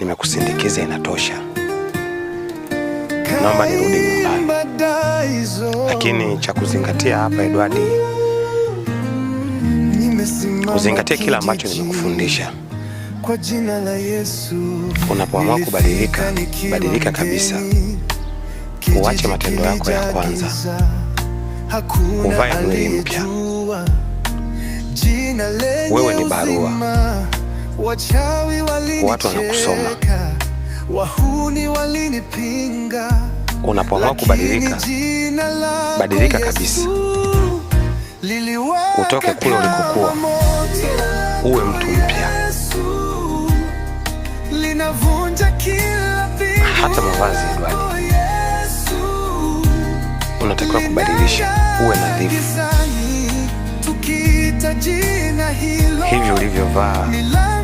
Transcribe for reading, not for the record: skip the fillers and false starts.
Nimekusindikiza, inatosha. Naomba nirudi nyumbani. Lakini cha kuzingatia hapa, Edward, uzingatie kila ambacho nimekufundisha. Kwa jina la Yesu. Unapoamua kubadilika, Nilifika nikiwa badilika kabisa. mgeni. Uache matendo yako ya kwanza. Giza, hakuna Uvae mwili mpya. aliyejua. Jina lenye Wewe ni barua. Uzima. Wachawi Watu wanakusoma. walinicheka, wahuni walinipinga, Unapoamua lakini kubadilika, jina lako badilika Yesu kabisa. liliwaka Utoke kule ulikokuwa, kama moto. uwe mtu mpya. Yesu linavunja kila pingu. Hata mavazi, Edward, Yesu unatakiwa kubadilisha, uwe nadhifu. gizani, tukiita jina hilo Hivi ulivyovaa milango